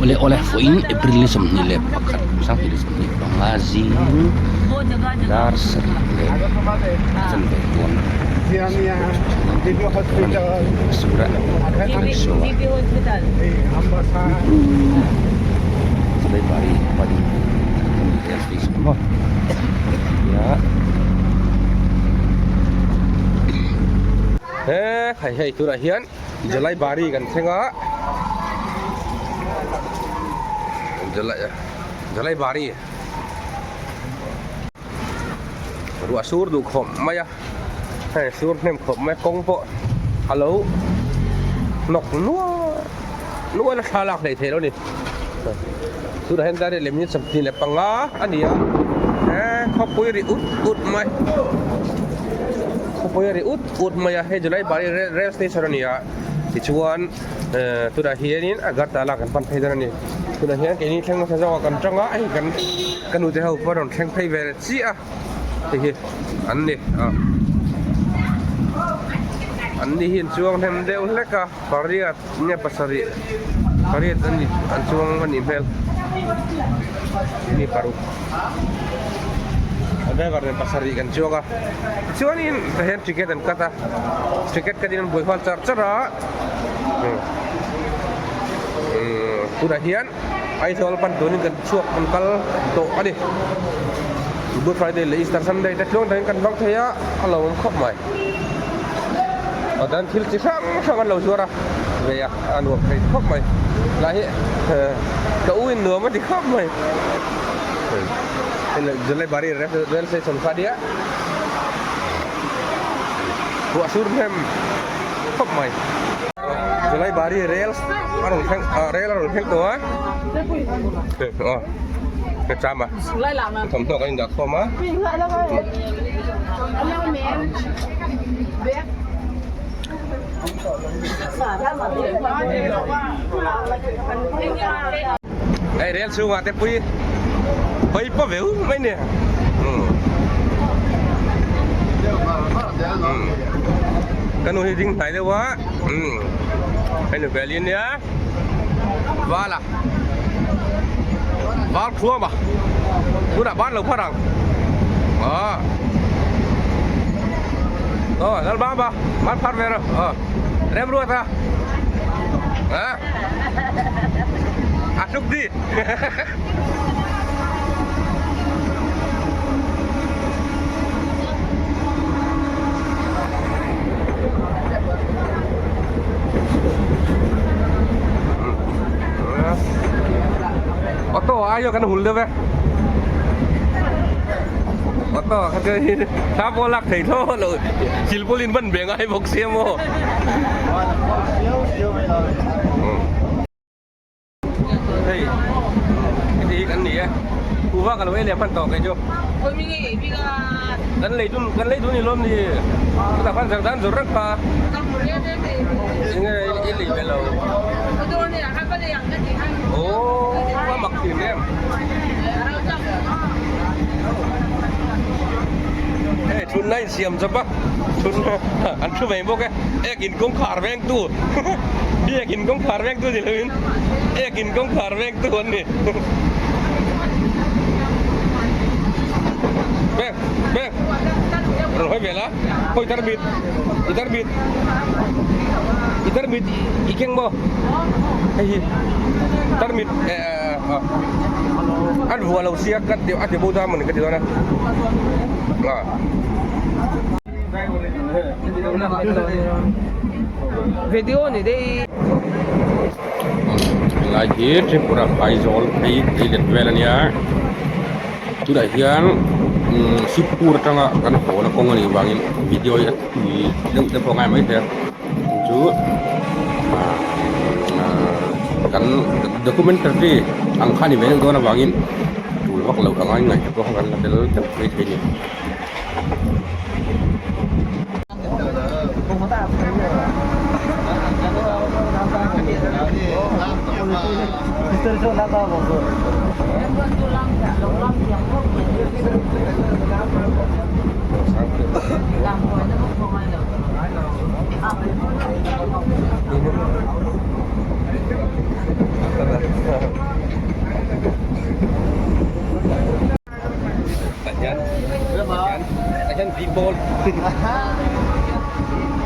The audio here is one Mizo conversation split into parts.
Awle awle vawiin April ni 21 2025 zing dar sarih leh chanve dawn sura rickshaw ah Chulaibari panin rail station maw nia he khai hei tunah hian Jalaibari kan thleng a Jalaibari ruah sur duh khawp mai a hei sur hnem khawp mai a kawng pawh a lo hnawk nual nual a thla lak hleih theih loh a ni tunah hian dar lem hi 25 a ni a he khawpui ri ut ut mai khawpui a ri ut ut mai a hei Jalaibari rail station a ni a tichuan tunah hianin Agartala kan pan phei dawn a ni. Tunah hian keini thleng hmasa zawkah kan tang a, hei kan ka nute ho pawh a rawn thleng phei ve leh chiah a, hei hi an ni a, an ni hi an chuang hnem deuh hlek a, pariat nge pasarih pariat an ni an chuang a nih hmel keini paruk a driver nen pasarih kan chuang a tichuanin tah hian ticket an cut a ticket cut in an buai nghal char char a. Tunah hian Aizawl pan turin kan chhuak kan kal tawh a ni. Good Friday leh Easter Sunday te tluang takin kan hmang thei a, a lo awm khawp mai. A dan thil chi hrang hrang an lo zuar a, ve a, a nuam thei khawp mai. Lah hi ka u in nuam a ti khawp mai. Hei leh Jalaibari rail station kha nia ruah sur hnem. khawp mai Jalaibari rail a rawn thleng ah rail a rawn thleng tawh a aw ka cham a thawmhnaw kan indah khawm a hei rail chhungah te pui hawi paw veu mai nia Ka nu hi ding hnai deuh a hei nu veli ania val a val khuam a tunah ban lo phar ang aw aw lal baba ban phar ve rawh aw rem ruat a a a hluk di. Auto ai cho kan hul deuh ve auto kha chu thla pawh lak thei thlawt lo silpaulin ban ve ngai bawk sia maw. Hei heti hi kan ni e kuhva ka lo ei leh hman tawh kei chu kan lei dun kan lei dun ni lawm ni chutah khan zardan zawrh reng kha enge i lei ve lo aw a mak thin em hei thunna insiam chawp a thunna an thu mai bawk e ek in kawngkhar vengtu. Biakin kawngkhar vengtu ni loin ekin kawngkhar vengtu an ni. Beng, beng. Rawn hawi vel a. Hawi tarmit. I tarmit. I tarmit i keng maw? Hei hi. Tarmit eh an vuah lo sia ka ti a ti bo ta mawni ka ti dawn a. Video ni dei. Helai hi Tripura Aizawl phei phei let vel a nia tunah hian Sipur atanga kan haw na kawng a nih vangin video hi a tui deuh te pawh a ngai maithei a chu kan documentary ang kha a ni ve deuh dawn avangin tul vak loh a ngai ngaih te pawh kha kan la tel deuh maithei a ni.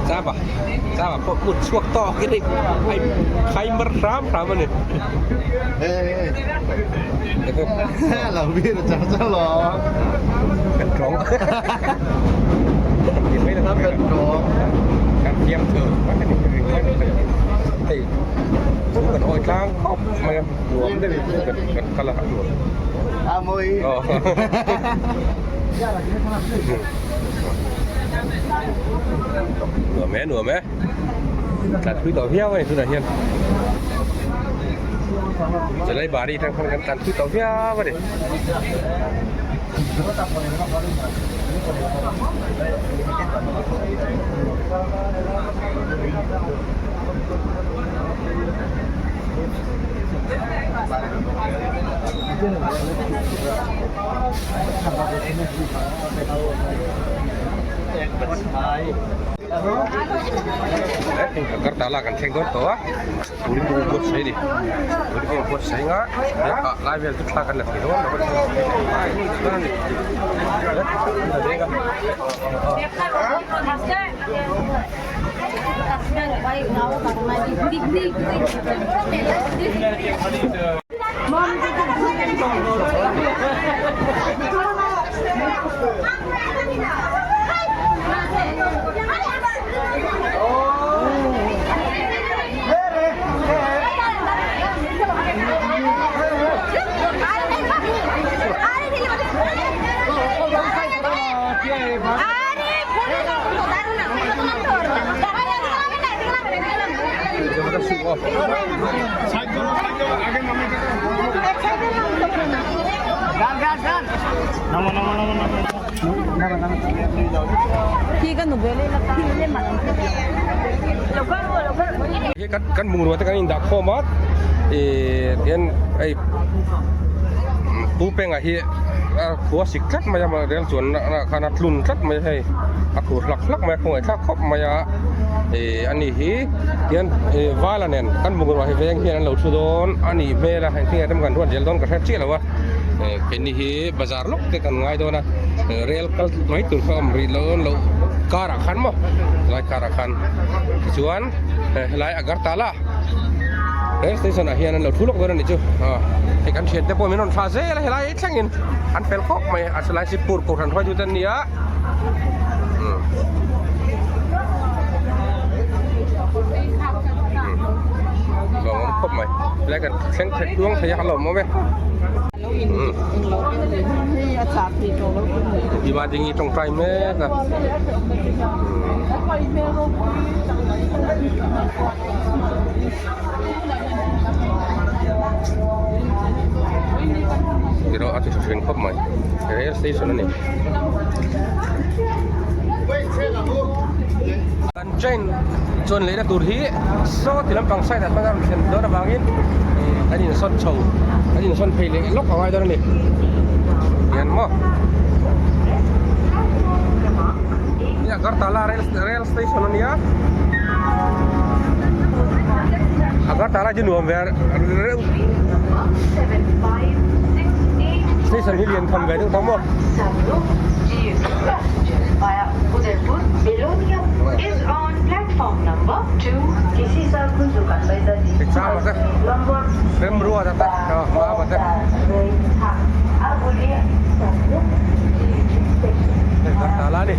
Chama chama pawh hmun chhuak tawk in hei khai mar hram hram a ni. Kan tawng kan fiam thu hei chu kan awi tlang khawp mai a nuam deuh in kan kan kal a nuam. Nuam e nuam e tlan thui tawh viau a ni tunah hian chelai bari atang khan kan tlan thui tawh viau a ni. Agartala kan thleng dawn tawh a turin ka buatsaih a ni turin ka buatsaih anga ah lai vel chu thla kan la thei dawn lo a ni. Kan bungrua te kan indah khawm a ih tihian hei pu penga hi a khua sik tlat mai a rel chuan ah khan a tlun tlat mai a hei a khur hlak hlak mai a khawngaih thlak khawp mai a ih ani hi tihian ih vala nen kan bungrua hi veng hian an lo thu dawn a nih hmel a engtin nge te kan ruat zel dawn ka hre chiah lo a ih keini hi bazar lawk te kan ngai dawn a rel kal mai tur kha awm rih lo loh car ah khan maw helai car ah khan tichuan helai Agartala rail station ah hian an lo thu lawk dawn a nih chu hei kan thiante pawh min rawn thlah zel a helai thlengin an fel khawp mai a helai Sipur kohhran hruaitu te an ni a. Lawm khawp mai helai kan thleng thei tluang thei a a lawmawm e. Tiva ding hi tawngtai mek a. Tiraw a ti tha thin khawp mai. Rail station a ni. Kan train chuan lehna tur hi saw ti lampang side ah chuan a rawn thlen dawn avangin kan insawn chho kan insawn phei leh lawk a ngai dawn a ni hian maw hi Agartala rail rail station a nia Agartala chu nuam ve reuh station hi lian tham ve deuh tawh maw. Chama te Remruata te Mama te Agartala a ni.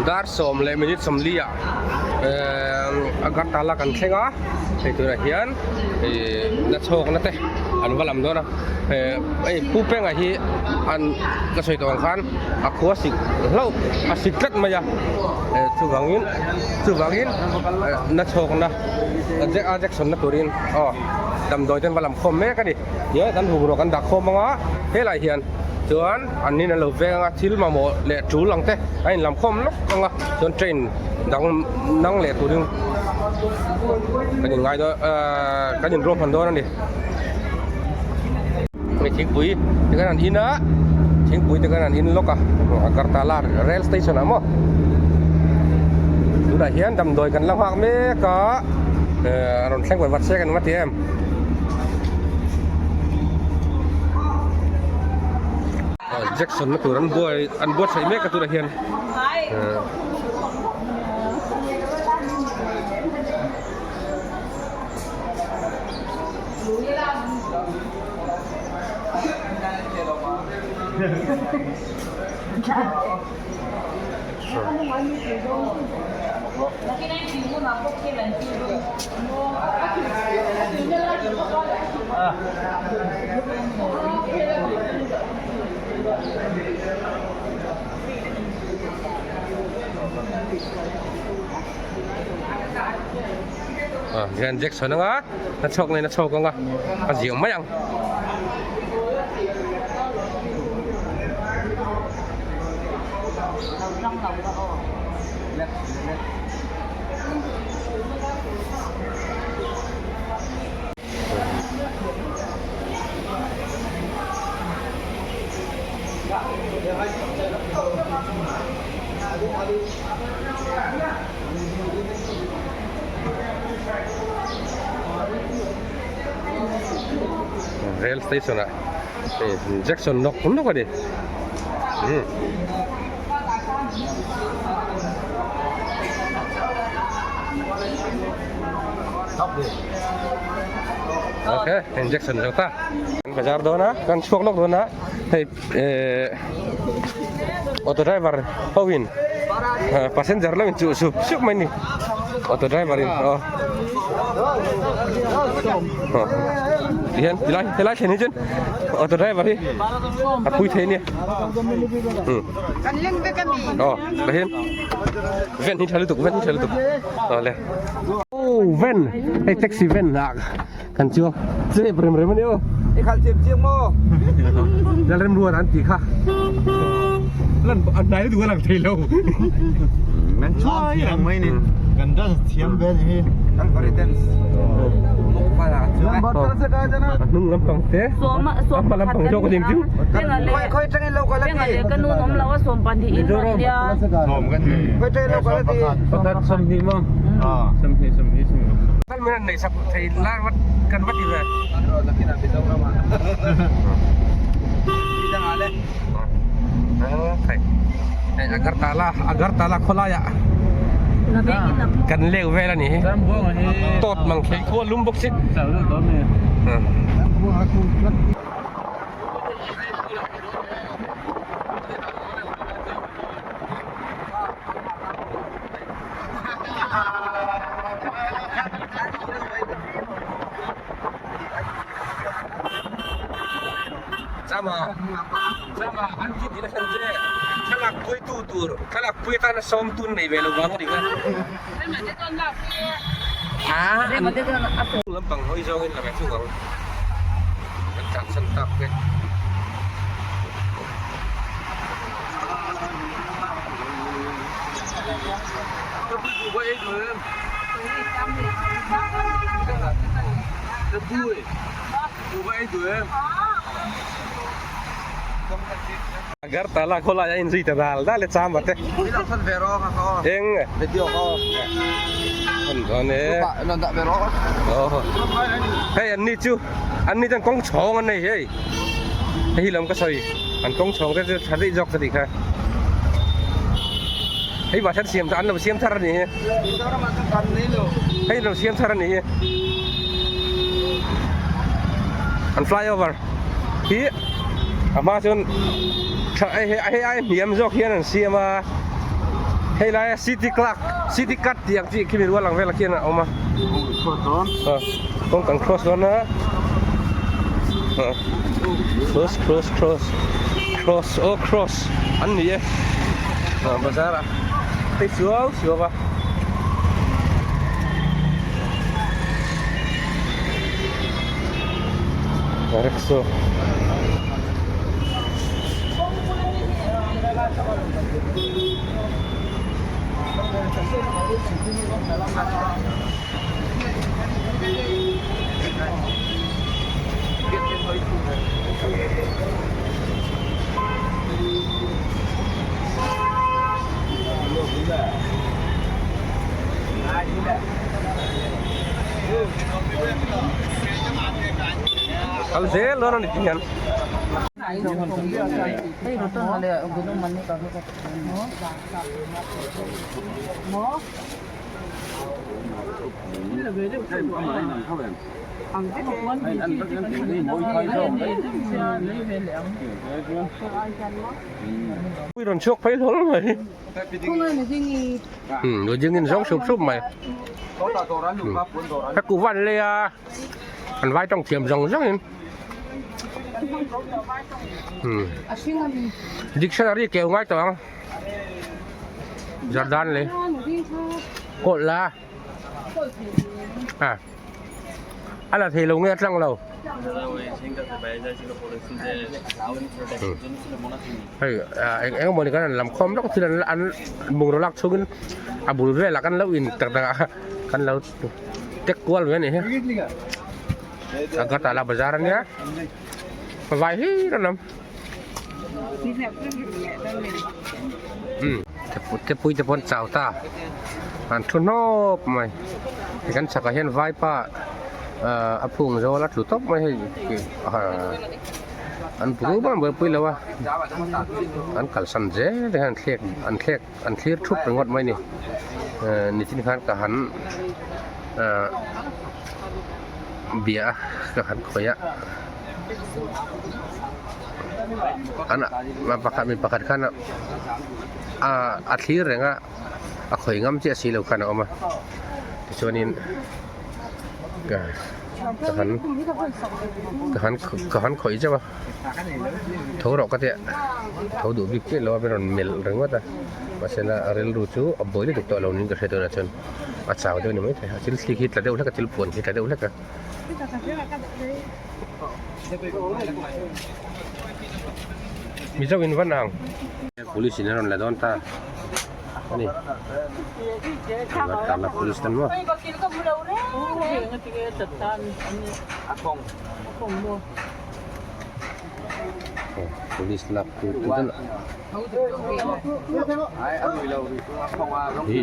Dar sawm leh minute sawmli ah Agartala kan thleng a hei tunah hian ih la chhawkna te an va lam dawn a hei Pu Penga hi an ka sawi tawh ang khan a khua sik hlauh a sik tlat mai a chuvangin chuvangin na chhawkna a jection na turin aw damdawi te an va lam khawm mek a ni nia kan bungrua kan dah khawm ang a helai hian chuan. An nin an lo veng anga thil mamawh leh tul ang te a inlam khawm lawk ang a chuan train dang nang leh turin kan in ngai dawn ahh kan in ruahman dawn a ni. Hei thingpui te khan an in a thingpui te khan an in lawk a Agartala rail station ah maw tunah hian damdawi kan la nghak mek a ehh a rawn thleng vat vat se kan va ti em. Jackson na tur an buai an buatsaih mek a tunah hian eh. Hian Jackson anga a chhuak nen a chhuak anga a ziah mai ang. Rail station ah hei injection nawk nawk a ni umm. Ok injection zo ta kan bazar dawn a kan chhuak lawk dawn a hei ehh auto driver ho in passenger lo in chuh sup sup mai a ni auto driver in aw tihian tilai helai thlen hi chuan auto driver hi a pui thei a nia umm aw tah hian van hi tha lutuk van hi tha lutuk awle aw van hei taxi van ah kan chuang chep rem rem a ni aw I khalh thiam chiang maw? Lalremruat an tih kha lan a hnai lutuk a lang thei lo. Kan chuai ang mai ni. Kan dance thiam ve ni hi. Kan very dance. A hnung lampang te a hma lampang zawk a ning chu. Khoi tangin lo kal a ti. Ka nu awm lo a sawm pahnih in rawn nia. Sawm kan ni. Khoi tangin lo kal a ti. Pakhat sawmhnih maw? Sawmhnih sawmhnih sawmhnih. Kal mai an neih sak thei lai vat kan va ti ve. Hei Agartala Agartala khawlai ah kan leu vel a ni hi tawt mang thei khual lum bawk si. Chama chama an ti dil a thlen che thlalak pui tu tur thlalak pui atana sawm tun nei ve lo vang a ni kha a lampang hawi zawngin la ve thung ang kan tlansan tak te. Agartala khawlai a inzui ta dal dal e cham vat e. Eng hei an ni chu an ni chuan kawng chhawng an nei hei hei hi lam ka sawi an kawng chhawng te chu tha daih zawk ka tih kha. Hei mah hian siam an lo siam thar a ni hi hei an lo siam thar a ni hi an flyover hi a hma chuan tha hei hei ai hniam zawk hian an siam a hei laia city clerk city cut tih ang chi khimi rual ang velah khian a awm a kawng kan cross dawn a cross cross cross cross aw cross. An ni e bazar ah hei suau suau a rickshaw Kal zel dawn a ni tih hian. Pui rawn chhuak phei hlawl mai. Umm lo ding in zawng sup sup mai. Ka kuh van lei a an vai tawng thiam zawng zawng in. Umm dictionary keu ngai tawh ang. Jordan lei kawlh la. A a la thei lo nge a tlang lo. Hei eng eng emawni kan han lam khawm lawk thil an an bungraw lak chhungin a bul velah kan lo in tak tak a kan lo tek kual ve a nih hi Agartala bazar ania vai hi rawn awm umm tepui te pawh an chau ta an thu hnawp mai kan chhakah hian vaipa ahh a phung zawl a tlu tawp mai hei ahh an bul ber buaipui lo a an kalsan zel te hian an thlek an thlek an thlir thup ringawt mai a ni ehh nichin khan ka han ahh bia a ka han khawih a an pakhat mi pakhat khan ahh a thlir reng a a khawih ngam chiah si lo khan a awm a tichuanin ka ka han ka han ka han khawih zeuh a tho rawh ka tia tho duh bik chiah lo a rawn melh ringawt a mahse la a rilru chu a buai lutuk tawh lo niin ka hre dawn a chuan a chau deuh a ni maithei a thil thli khi tla deuh hlek a thil puan khi tla deuh hlek a. Mizo in va nang police in a rawn la dawn ta ani tana police tan maw police lak tur tu ten hi.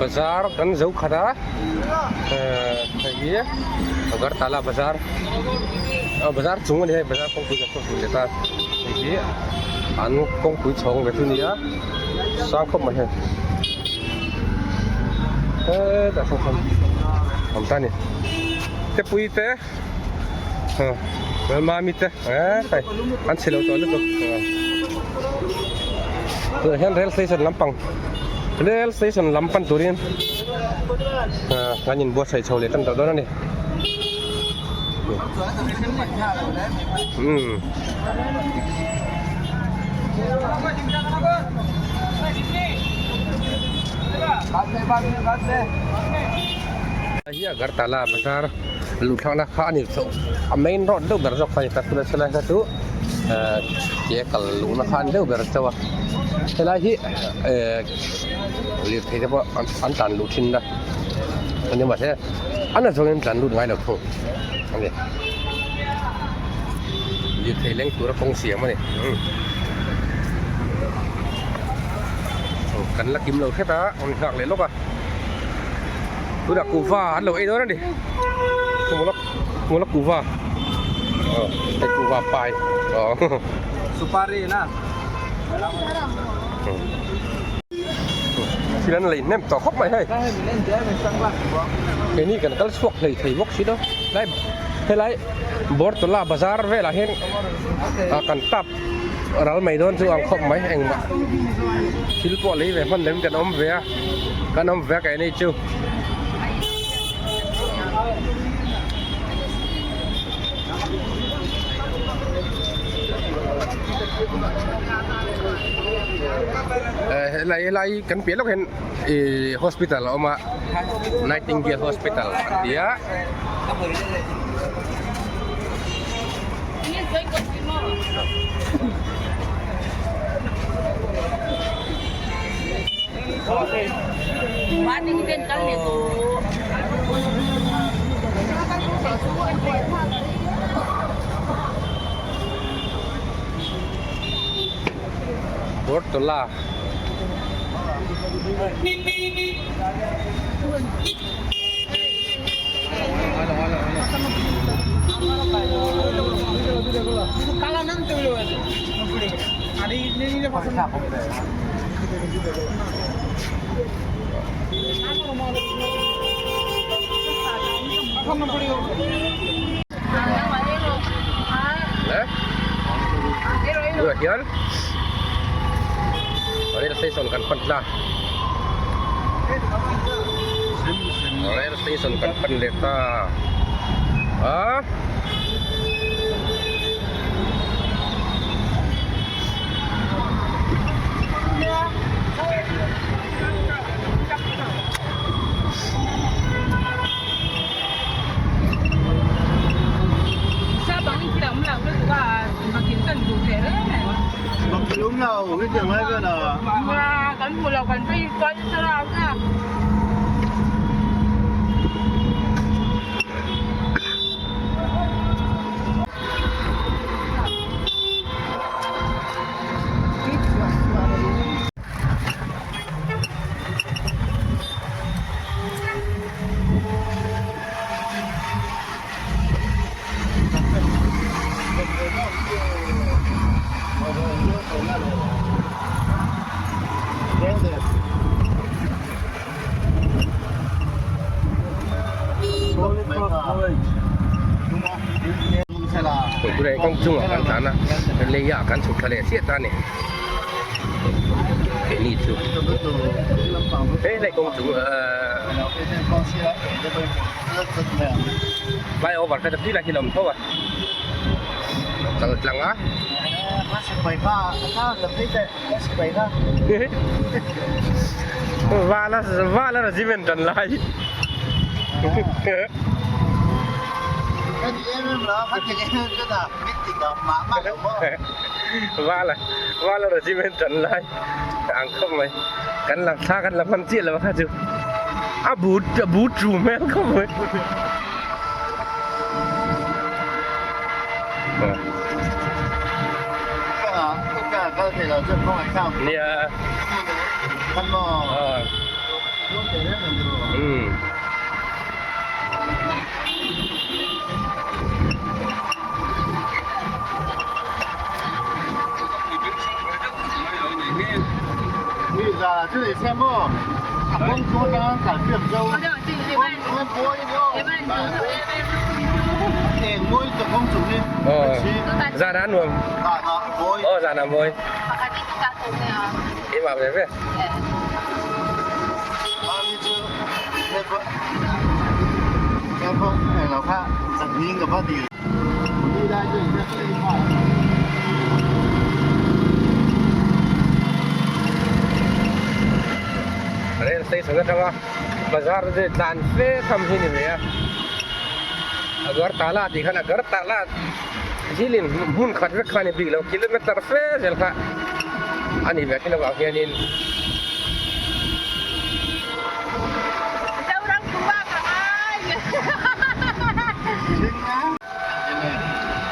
Bazar kan zo khat a hei hi Agartala bazar bazar chung a ni hei bazar kawngpui kan chhuak leh ta hei hi an kawngpui chhawng ve chu a ni a sang khawp mai hei hetah sawn sawn awm ta a ni tepui te mami te hei an chhe lo tawh lutuk tunah hian rail station lampang rail station lam pan turin kan inbuatsaih chho leh tan tawh dawn a ni umm. Hei hi Agartala bazar luh thlakna kha a ni chauh a main road deuh ber zawk kha a ni ta tunah helai kha chu ehh ke kal luhna kha a ni deuh ber chauh a helai hi ehh lirthei te pawh an tlan luh thin a ani mahse a na zawngin an tlan lut ngai lo thung a ni lirthei leng tura kawng siam a ni kan la kim lo hret a an nghak leh lawk a. Tunah kuhva an lo ei dawn a ni Mawla kuhva aw hei kuhva pai aw Supari na Thil an lei hnem tawh khawp mai hei keini kan kal chhuak hlei thei bawk si lo helai helai Bortola bazar velah hian kan tap ral mai dawn chu ang khawp mai engmah thil pawh lei ve hman lem kan awm ve a kan awm ve a keini chu. Helai helai kan piah lawk hian ih hospital a awm a Nightingale hospital an ti a. Bortola. Tunah hian rail station kan pan tla rail station kan pan leh ta a. Tunah kawng chungah kan tlan a lei ah kan chhuk thla leh chiah ta a ni. Keini chu helai kawng chung ahh flyover kha chu lai hi a awm tho a kal tlang a. Vala vala regiment an lai. Vala vala regiment an lai ang khawp mai kan la thla kan la hman chiah lo kha chu a but a but chu hmel khawp mai. Nia umm. Zan ah nuam. Aw zan ah mawi. Keimah ve ve. Rail station atanga bazar te tlan fe tham hi ni ve a Agartala tih khan Agartala zilin hmun khat vek kha a ni bik lo kilometer fe zel kha a ni ve thin avang hianin.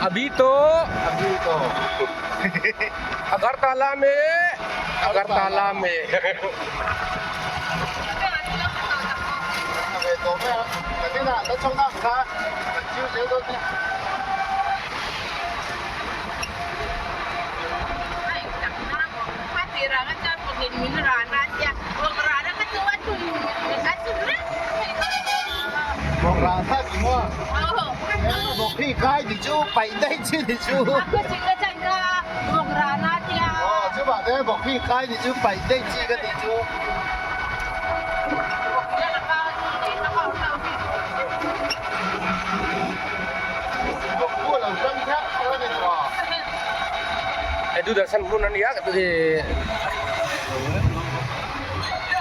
Abhi to Agartala me Agartala me. Doordarshan hmun a ni a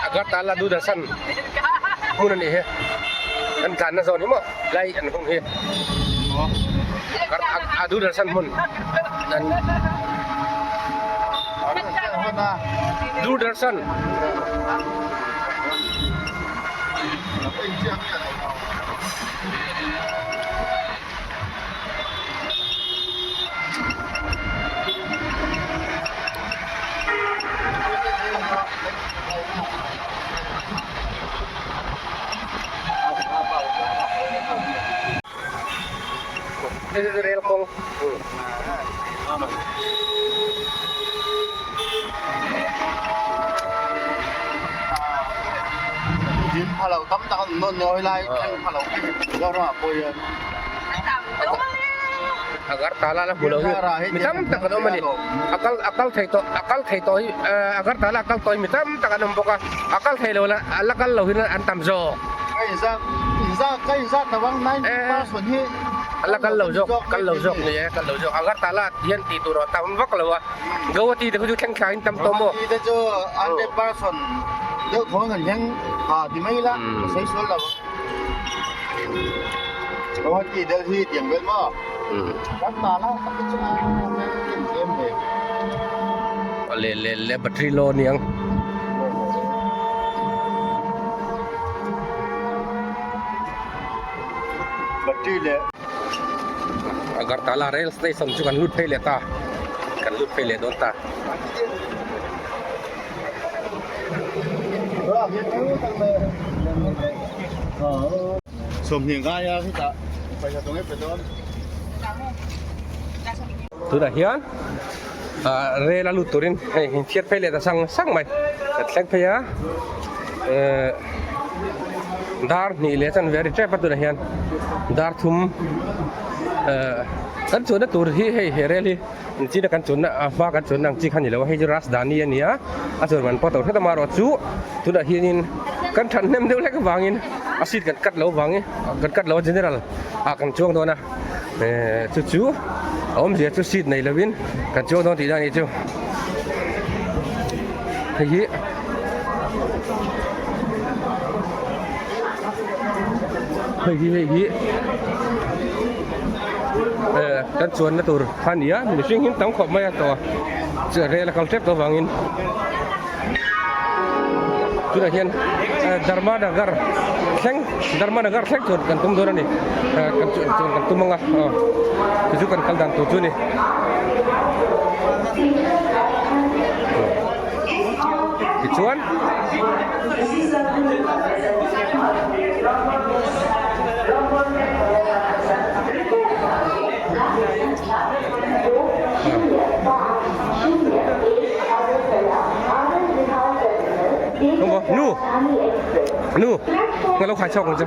Agartala Doordarshan hmun a nih hi kan tlanna zawn hi maw lai an hung hi a Doordarshan hmun an Doordarshan. This is rail kawng. Din phalo tam tak an nawn nawi lai thleng phalo Mizoramah pawh hian. Agartala la hmu lo hi mi tam tak an awm a ni. A kal a kal thei tawh a kal thei tawh hi Agartala a kal tawh hi mi tam tak an awm bawk a, a kal thei lo la a la kal lo hi an tam zawk. Ka inzak inzak ka inzak lo ang 90 percent hi A la kal lo zawk kal lo zawk ni e kal lo zawk Agartala hian tih tur a tam vak lo a Guwahati te khu chu thleng thlain tam tawh maw? Guwahati te chu 100 percent deuh thawn an thleng ha ti mai ila ka sawi sual lo ang. Guwahati Delhi tiang vel maw? Kan ta la tak hi chu a tlem tlem ve. Le le le battery low aniang. Battery leh. Agartala rail station chu kan lut phei leh ta kan lut phei leh dawn ta. Tunah hian ah rel a lut turin hei inthiar phei leh ta sang sang mai ka thleng phei a eh dar hnih leh chanve a ri tep a tunah hian dar thum eh kan chuanna tur hi hei he rel hi Engchina kan chunna a hma kan chunna ang chi kha ni lo a, hei chu Rajdhani a ni a, a chuan man pawh to hret a marawh chu tunah hianin kan thathnem deuh hlek avangin a seat kan cut lo avangin kan cut lo a general ah kan chuang dawn a eh chu chu a awmzia chu seat nei lovin kan chuang dawn tih na a nih chu hei hi hei hi hei hi eh kan chuanna tur kha a ni a mihring hi an tam khawp mai a tawh a rel a kal tep tawh avangin tunah hian Dharma Nagar thleng Dharma Nagar thleng chuan kan tum dawn a ni eh kan chuan kan tum ang a aw chu chu kan kal dan tur chu a ni. Tichuan Nu Nu Nga lo khai chawk ang che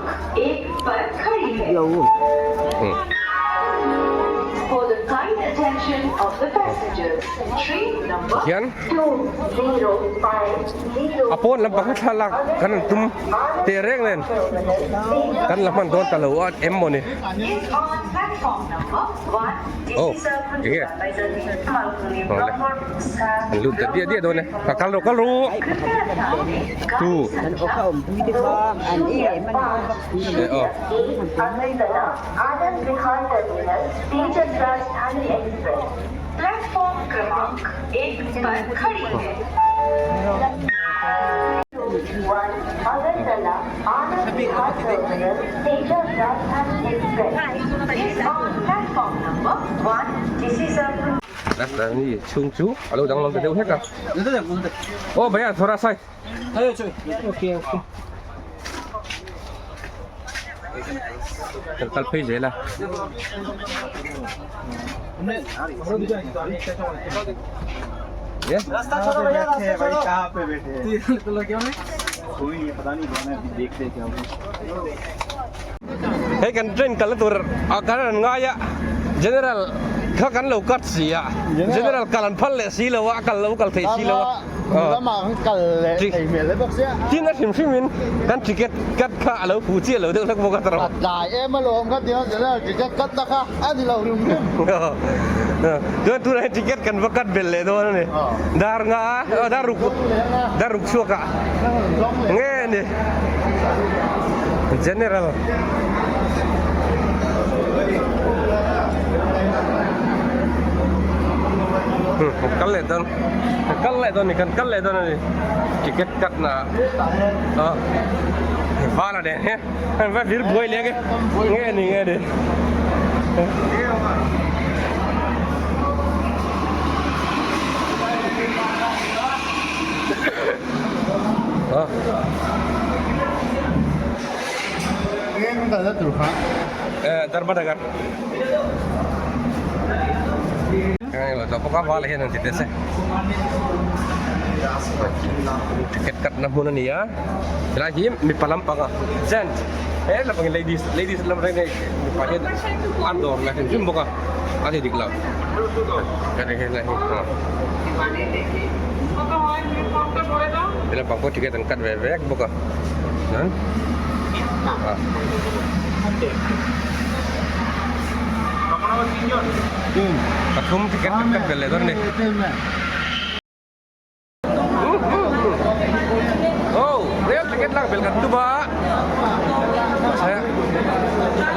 Hian A pawn lampang hi thlalak kan han tum teh reng nen kan la hman dawn ta lo a em maw ni oh eng nge awle an lut ta diah diah dawn e ka kal rawh kal rawh tu eh aw. Rajdhani chhung chu a lo danglam ta deuh hlek a. Aw bhaiya thora sai. Kan kal phei zel a. Hei kan train kalna tur a kan an ngai a general kha kan lo cut si a general kal an phal leh si lo a a kal lo kal thei si lo a. Lamah kan kal leh thei hmel hle bawk sia. Tin a hrim hrimin kan ticket cut kha a lo fu chiah lo deuh hlek bawk a tawrh. A tlai em alawm kha tiang general ticket cut na kha a ni lo hrim hrim. Chuan tunah hian ticket kan va cut belh leh dawn a ni. Dar nga a dar ruk dar ruk chhuak ah nge a ni general. Kal leh dawn. Kan kal leh dawn a ni kan kal leh dawn a ni ticket cut na ah vala nen hian an va vir buai leh nge nge ni nge ni. tur kha? Dharmanagar. Ngai lo tawh bawk a val hian an ti teh se. Ticket cut na hmun a ni a helai hi mipa lampang a gent he lampang hi ladies ladies lam reng reng mipa hian an dawr la hrim hrim bawk a a ti dik lo helai hi he lampang pawh ticket an cut ve vek bawk a chuan ah. Pathum ticket kan cut belh leh dawn a ni. Oh, rail ticket lak belh kan tum a. Mahse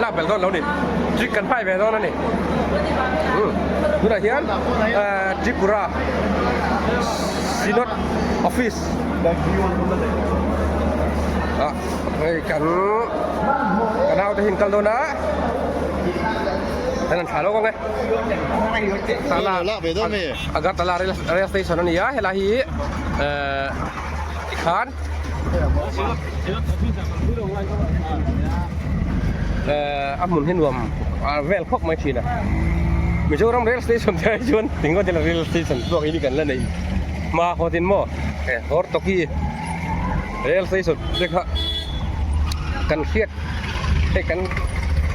lak belh dawn lo ni. Trick kan hmai ve dawn a ni. Tunah hian Tripura Synod Office ah hei kan ka naute hi an kal dawn a. An han thlah lawk ang e. Agartala rail station a ni a helai hi ehh tikhan ehh a hmun hi nuam vel khawp mai thin a Mizoram rail station te ah chuan tingaw te rail station chhuak hi kan la nei hma haw tin maw he Hortoki rail station te kha kan hriat hei kan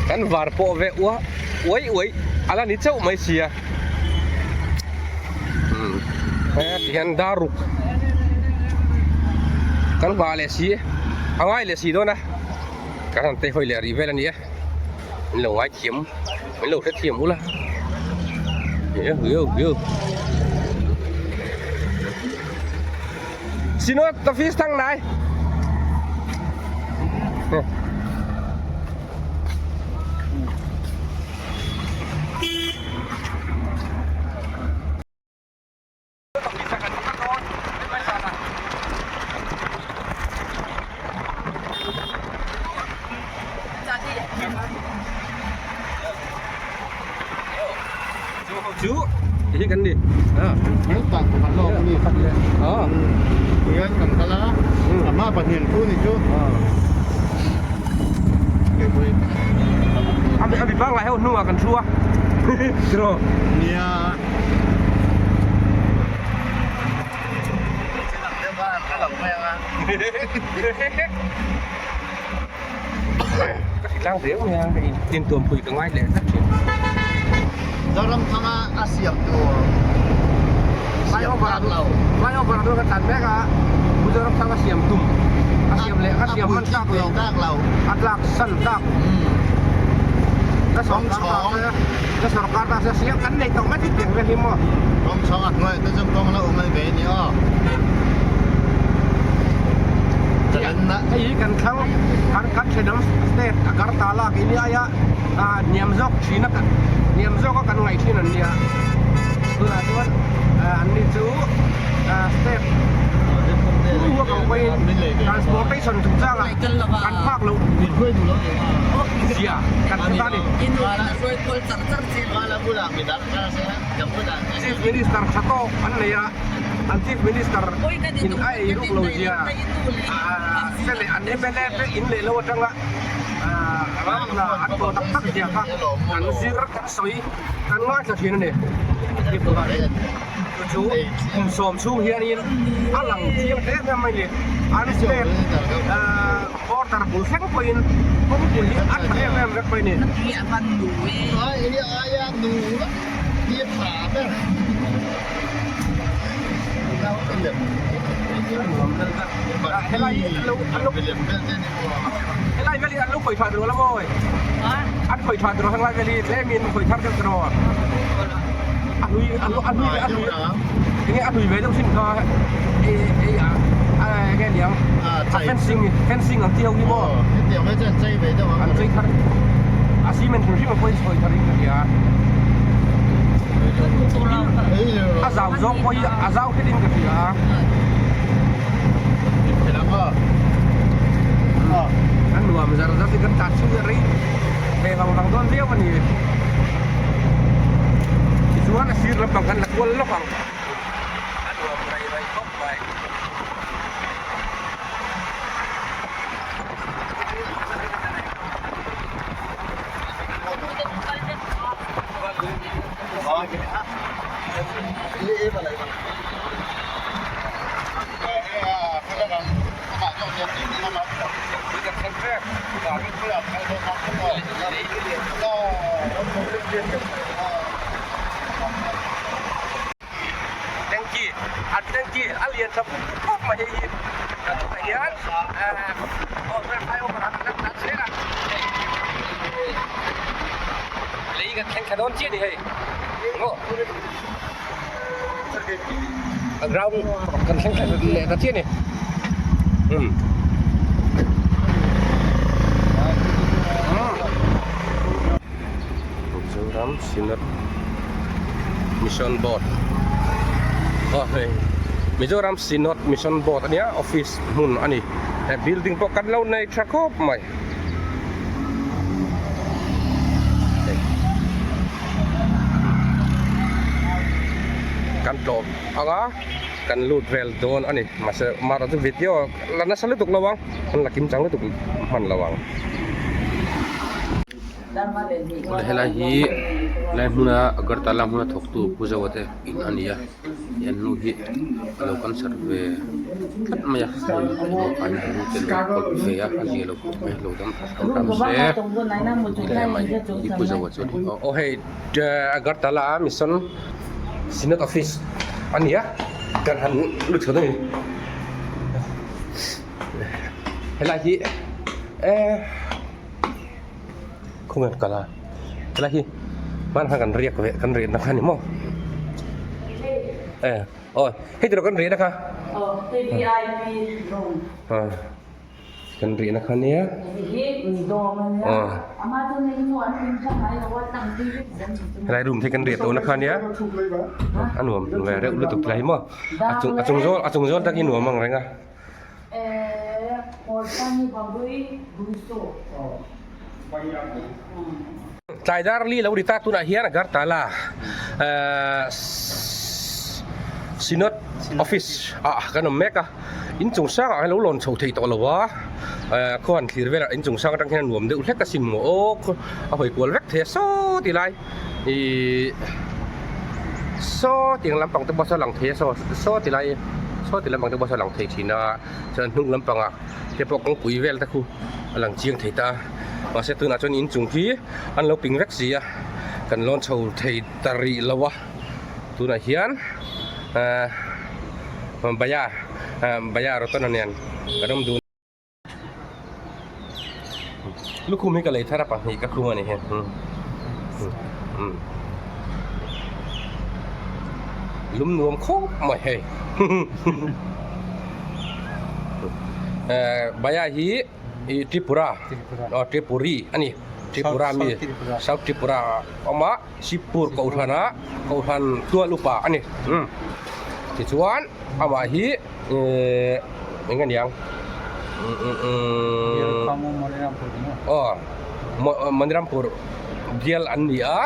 kan var pawh ve uah uai uai a la ni chauh mai sia umm he ti hian dar ruk kan nghah leh si a ngai leh si dawn a kan han tei hawi leh rih vel a ni e min lo ngai thiam min lo hrethiam ula yo yo Sinot office thang nai. Chu hi kan ni. Kan tak kan lawk ni. Hian kan kal a, a hma pahnih thu ni chu. A mi pangngai ho hnungah kan thu a. Tiraw? Nia. Ka hri tlang viau mai a, hei intuam pui ka ngai leh tlat thin. Zoramthanga a siam tur siam tak lo. Flyover a ka tlan mek a, Pu Zoramthanga siam tum a siam leh a siam hman tlak lo, a tlak san tlak. Ka sorkar ta se, ka sorkar ta se siam kan nei tawh mai thil tiang vel hi maw. Kawngchhawng a hnuaiah te chuan kawng la awm ve a ni aw. Hei hi kan thlang kan kan thenawm state Agartala ke ni aia hniam zawk thin a hniam zawk a kan ngaih thin an nia tunah chuan an ni chu state transportation chungchangah kan phak loh zia kan hre ta a ni. Chief Minister tha tawk an nei a, an Chief Minister in a ei ruk lo zia te leh an mla te in leh lo atanga ram hna an tawh tak tak zia kha kan zir kan sawi kan ngaithla thin a ni. Chu chu kum sawm chhung hianin a lang chiang hle hle mai ni. An state border bul thleng pawhin kawngpui hi a tha em em vek mai ni. Helai hi an lo an lo helai vel hi an lo khawih tha tur lo mawi an khawih tha tur helai vel hi tlemin khawih thar deuh tiraw a hlui a hlui a hlui a hlui enge a hlui ve deuh thin kha e e a enge niang a fencing fencing ang tih ho hi maw an chei thar a cement hrim hrim a pawhin sawi thar in ka hria. A zau zawng pawh hi a zau hret in ka hria a. A nuam zar zar hi kan tlan chhung hi a rei ve vang vang dawn viau a ni. Tichuan a sir lampang kan la kual lawk ang. A nuam rei rei khawp mai. Tanky an tanky a lian tha pup pup khawp mai hei hi tah hian aw chuan flyover ah kan la tlan zel a hei lei kan thleng thla dawn chiah a ni hei maw a ground kan thleng thla leh ta chiah a ni umm. Mizoram Synod Mission Board aw hei Mizoram Synod Mission Board ania office hmun a ni he building pawh kan lo nei tha khawp mai kan tlawm anga kan lut vel dawn a ni mahse mahra chu video la nasa lutuk lo ang an la kim chang lutuk hman lo ang. Awle helai hi helai hmuna Agartala hmuna thawktu Pu Zoa te in a ni a hei an nu hi a lo cancer ve tlat mai a hei an nu te lo kawlh ve a a zia lo khawp mai a lo dam tha hram hram se hle mai hi Pu Zoa chu a ni aw hei Agartala a mission synod office a ni a kan han lut chho dawn a ni helai hi eh. Khawnge an kal a helai hi hman khan kan riak ve kan riahna kha a ni maw e aw hei tiraw kan riahna kha kan riahna kha ania aw helai room te kan riah tawhna kha ania a nuam ve reuh lutuk tlai hi maw a chung a chung zawl a chung zawl tak hi nuam ang reng a. Tlai dar li lo ri ta tunah hian Agartala Synod office ah kan awm mek a, inchung sangah hian lo lawn chho thei tawh lo a, khuan thlir velah inchung sang atang hian a nuam deuh hlek asin maw aw a hawi kual vek thei a saw ti lai ihh saw tiang lampang te pawh saw lang thei a saw saw ti lai saw ti lampang te pawh saw lang thei thin a chuan hnung lampangah te pawh kawngpui vel te khu a lang chiang thei ta a mahse tunah chuan inchung khi an lo ping vek si a kan lawn chho thei ta rih lo a tunah hian ahh baya ahh baya rawtana nen kan awm dun. Lukhum hi ka lei thar a pahnih ka khum a ni hi lum nuam khawp mai hei Baya hi Tripura aw Tripuri a ni Tripura mi South Tripura a awm a Sipur kohhran ah kohhran tual upa a ni tichuan amah hi. Eng a niang aw Manirampur bial an ni a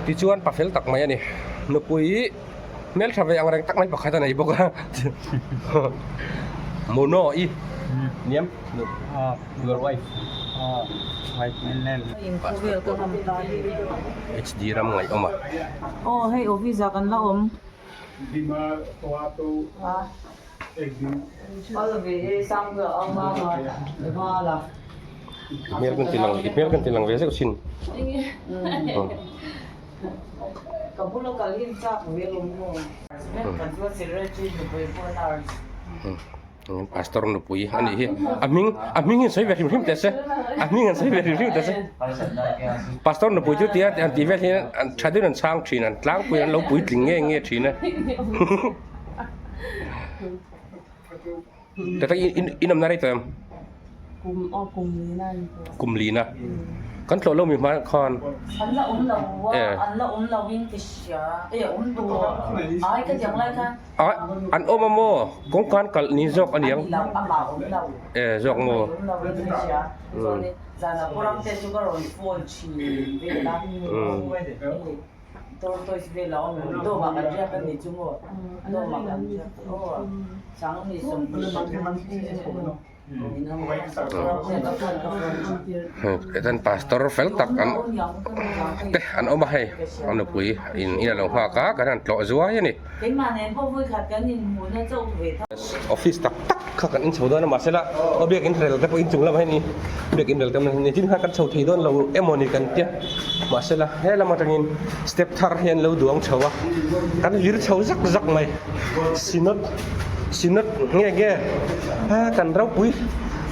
tichuan pa fel tak mai a ni nupui hmeltha ve ang reng tak mai pakhat a nei bawk a Mono i niam your wife HD ram ngaih awm a aw hei office ah kan la awm. I hmel kan ti lang i hmel kan ti lang ve zeuh thin. Pastor nupui a nih hi a hming a hming hi an sawi ve hrim hrim teh se a hming an sawi ve hrim hrim teh se pastor nupui chu tia an tih vel hian an tha deuhin an chhang thin an tlangpui an lo puitling nge nge thin a tak tak in in awmna rei tawh em Kum aw kum lina a ni tawh. Kum lina. Kan tlawh lo mi hma khan. An la awm lo a, an la awm lo in ka hria. E awm duh ai ka tiang lai khan. A an awm a maw? Kawngkan kalh ni zawk a niang. A ni lo, amah awm lo. E zawk maw? Amah awm lo in ka hria. Chuan zanah pawh te chu ka rawn phone thin vel a. Tortoise vel a awm em? Dawm ah kan riak a nih chu maw? Dawm ah kan riak aw. Chang ni sawm. Hetah pastor fel tak an te an awm a hei a nupui in in a lo nghak a kan han tlawh zuai a ni. Office tak tak kha kan in chho dawn a mahsela aw biakin rel te pawh inchung lamah hian i biakin rel te awm a nitin khan kan chho thei dawn lo emaw ni kan tia mahsela he lam atangin step thar hi an lo duang chho a kan lir chho zak zak mai synod synod nge nge a kan ropui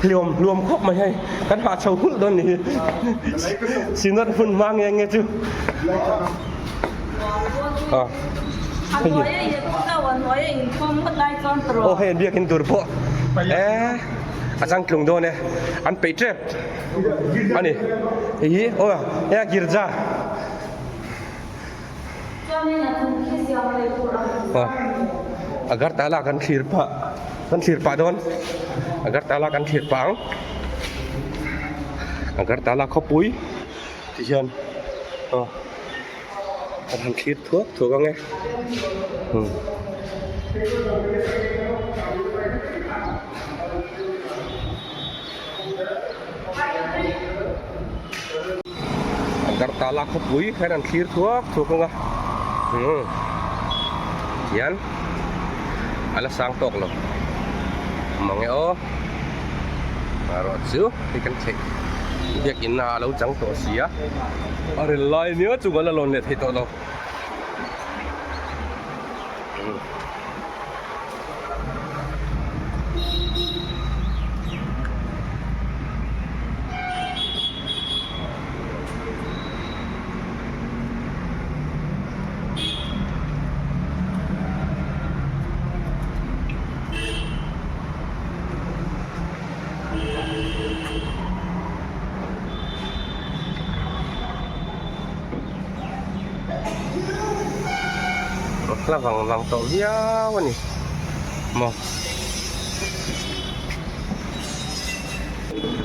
hliawm hluam khawp mai hei kan hah chho hulh dawn ni hi synod hmun hma nge nge chu a aw hei an biakin tur pawh eh a changtlung dawn e an peih tep a ni hei hi aw hei a girja aw agartala kan thlir pah kan thlir pah dawn agartala kan thlir pah ang agartala khawpui ti hian aw. Kan han thlir thuak thuak ang e umm. Agartala khawpui khan an thlir thuak thuak ang a umm tihian a la sang tawk lo mang e aw marawh chu hei kan theih biakin ah a lo chang tawh si a. A rel lai nia chu kan la lawn leh thei tawh lo. Hla vang vang tawh viau a ni maw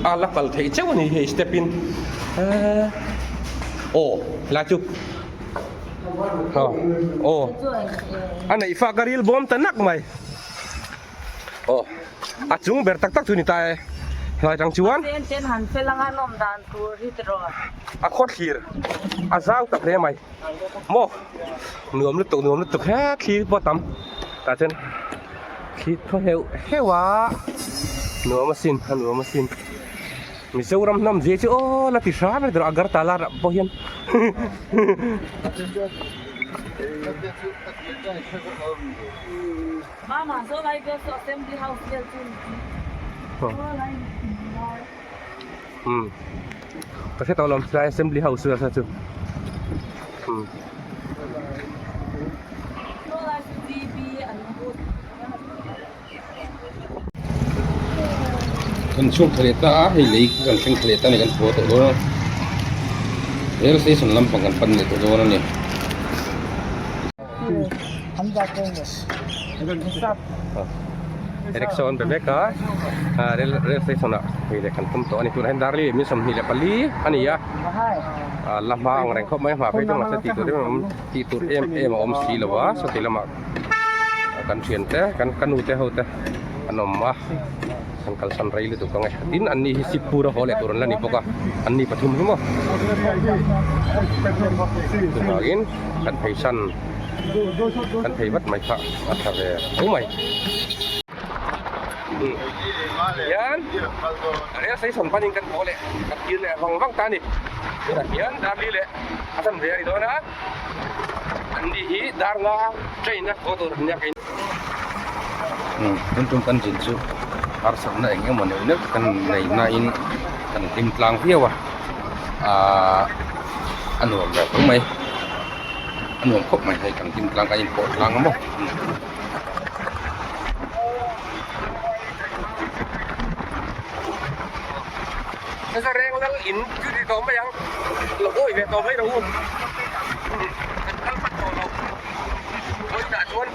a la kal theih chauh a ni hei step in eee aw helai chu aw a neih fak a ril bawm ta nak mai. Aw a chung ber tak tak chu ni ta e hlai tang chuan Chen chen han fel anga nawm dan tur hi tiraw. A khaw thlir a zau tak hle mai maw nuam lutuk nuam lutuk he thli pawh a tam tah chuan thli thaw heuh heuh a nuam asin a nuam asin Mizoram hnam zia chu aw la ti hram e tiraw Agartala ah pawh hian. Mama saw lai vel saw assembly house vel chu saw lai lai. Um ka hre tawh lo lai assembly house vel kha chu um. Saw lai chu TV an hut. Kan chhuak thla leh ta a hei lei kan thleng thla leh ta a ni kan thaw tawh dawn a rail station lampang kan pan leh tawh dawn a ni. Rickshaw an be vek a rail rail station ah hei leh kan tum tawh a ni tunah hian darli min 24 a ni a la hma ang reng khawp mai a hma phei chu mahse tih tur em em tih tur em em a awm si lo a sawti lamah kan thian te kan ka nu te ho te an awm a an kalsan rei lutuk ang e tin an ni hi Sipur a haw leh tur an la ni bawk a an ni pathum hi maw chuvangin kan phei san kan phei vat mai kha a tha ve tho mai hian rel station panin kan haw leh kan kir leh vang vang ta a ni tunah hian darli leh a chan ve a ni dawn a an ni hi dar nga train a haw tur an nia tun tum kan zin chu harsatna eng emaw neuh neuh kan nei nain kan hlim tlang viau a ahh a nuam ve tho mai a nuam khawp mai hei kan hlim tlang kan inpawh tlang a maw. Nasa reng lal in chu ti tawh mai ang lo awi ve tawh mai rawh u kan kal hman tawh lo vawiinah chuan.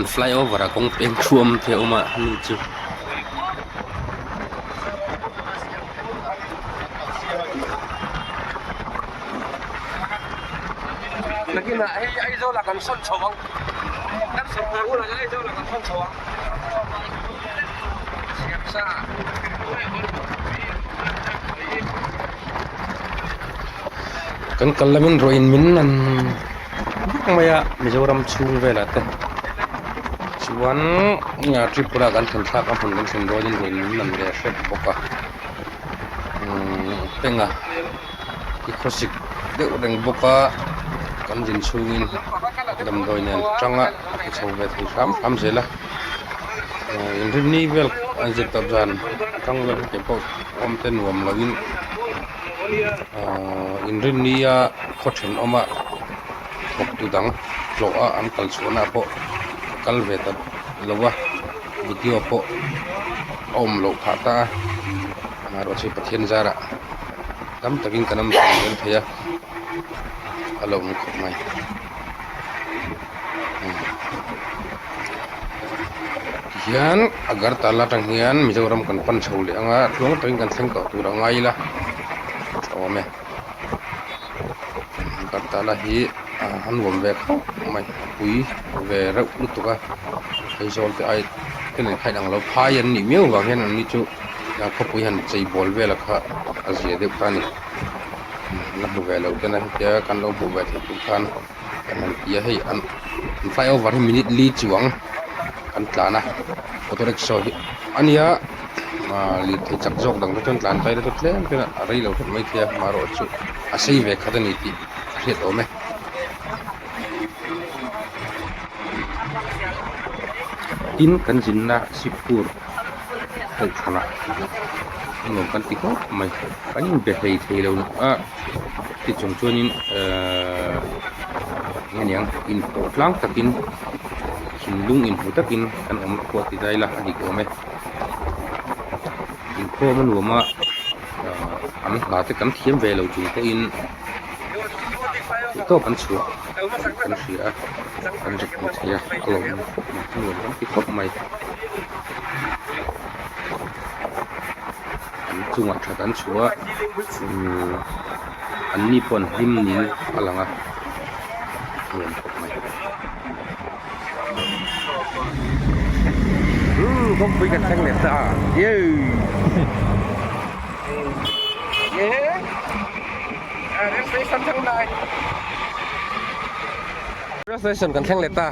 An flyover ah kawng peng thuam te a awm a hemi chu. Nakinah hei Aizawl ah kan sawn chho ang kan sawn chho hunah chuan Aizawl ah kan sawn chho ang siamsa. Kan kal lamin ruahin min an vak mai a Mizoram chhung velah te chuan Tripura kan thlen thlak a hmun kan thlen rualin ruahin min an ve hrep bawk a penga i khawsik deuh reng bawk a kan zin chhungin damdawi nen tanga a ti chho ve thei hram hram zel a inrinni vel an zir tawp zan atang vel hi keipawh awm te nuam loin ahh inrinnia khaw thenawma thawktu dang tlawh a an kal chhuahna pawh ka kal ve ta lo a video pawh a awm loh phah ta a amaherawhchu Pathian zarah tam takin kan awm thei zel thei a a lo awm khawp mai. Tihian Agartala atang hian Mizoram kan pan chho leh ang a tluang takin kan thleng tawh tur a ngai ila a awm e Agartala hi a nuam ve khawp mai a pui ve reuh lutuk a Aizawl te ai te nen kha inang lo phai an nih miau vang hian an ni chu khawpui han chei bawl vel a kha a zia deuh ta a ni la hmu ve lo ten a hetia kan lo hmuh ve theih tur khan. Kan han ti a hei an flyover hi minute li chuang kan tlan a auto rickshaw hi a nia ah lirthei chak zawk dang te chuan tlan phei te chu tlem te a rei lo hlek maithei a amaherawhchu a sei ve khat a ni tih a hriat awm e. Tin kan zinna Sipur kohhranah nuam kan ti khawp mai kan inbe hlei thei lo a. Ti chung chuanin ehh eng nge niang inpawh tlang takin thinlung inhmu takin kan awm pawh ti daila a dik awm e inkhawm a nuam a ahh an hla te kan thiam ve lo chung pawhin tawp an chhuah kan hria a kan ri pui thei a a lawm khawp mai a nuam kan ti khawp mai. An chungah that an chhuah a umm an ni pawh an hlim niin a lang a nuam khawp mai. Umm kawngpui kan thleng leh ta a yey rail station thleng lai rail station kan thleng leh ta